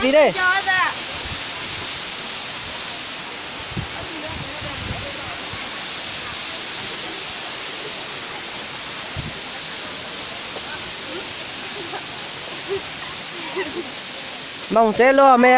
Ti ne. Moog tsev luaj me.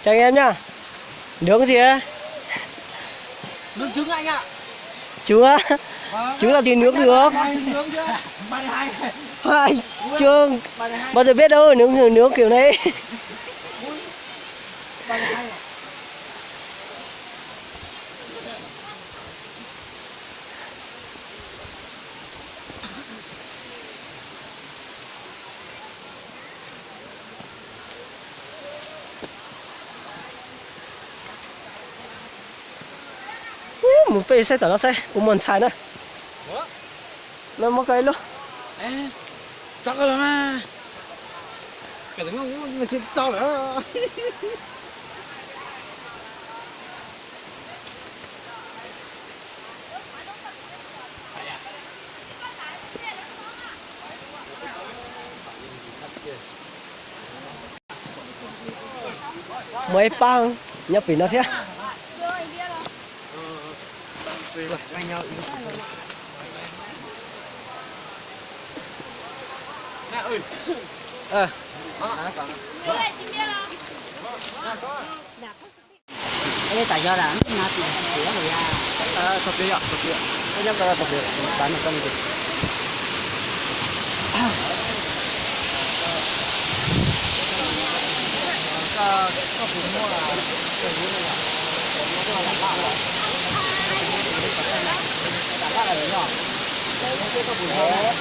Chào anh em nhá. Nướng gì đấy? Nướng trứng anh ạ. Trứng á? Vâng. Trứng làm gì nướng được? Nướng chứ. Bài này hay. Ai, Trương, bao giờ biết đâu nướng nướng kiểu này. Ui, bài này hay à? Mus peb saib tom no saib puas muaj ntxhais na. No muab koj ib lub. Muaj ib pab nyob pem no thiab. Ej, tas zog lam nab tis tiav hauv yas. Tau piav yom, tau piav. Koj nyob ko tau piav, tas no koj li. Koj, koj puas muaj, muaj lam laj, lam laj los yog, koj puas muaj?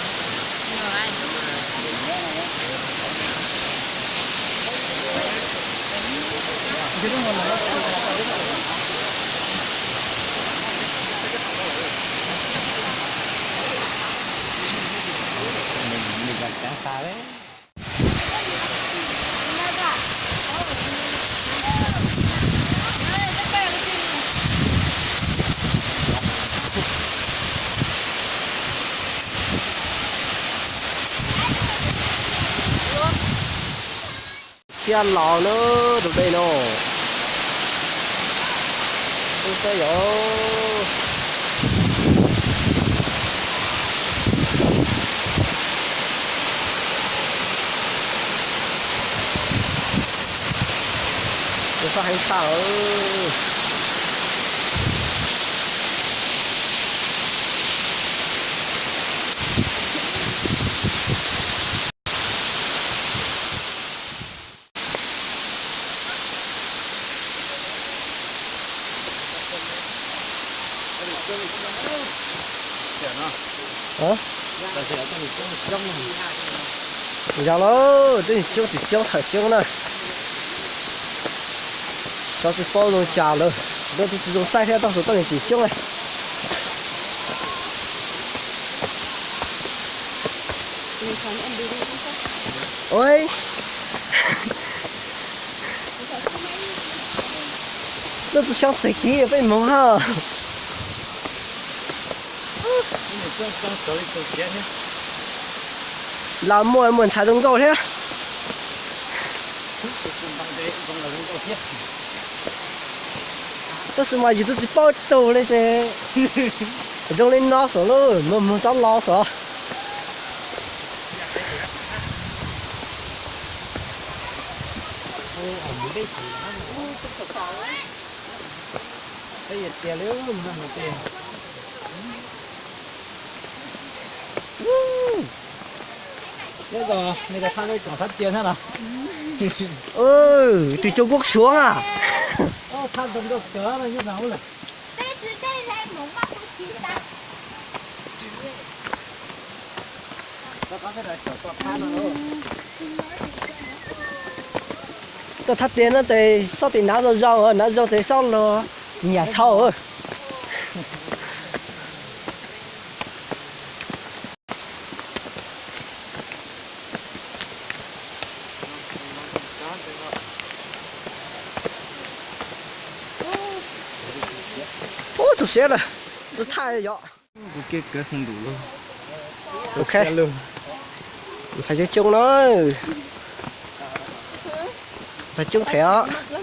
Xiab los na, tus dej no. Ub, saib yom. Tus sab heev tshaj lawm. Yog lauj, tuab neeg coob tsis coob thawm coob na. Xyov tsis paub zoo cas lawm, ntawd tsis zoo saib thiab, tau tus tuab neeg tsis coob na. Oj, lub txug xyoob txeeg kiv peb moog hab. Los muaj muaj ntxhais zoo nkauj thiab. Tab sis mas yus twb tsis paub tug li ces zoo li no xwb lauj, moog moog txhob los xwb. Peb tias li, nyob zoo, nej cov thaj nej tsoom thab cia thiab los? Twg coob kuab suav a? Thaj zoo nkauj kawg nyob zoo lawm. Tuaj thaj tiag no ces xob tim nav zoo zoo, nav zoo ces xob los nyiam dhau. Ub, tu siab lawm, tu thaj yom. Ntxhais coob coob no, ntxhais coob them os.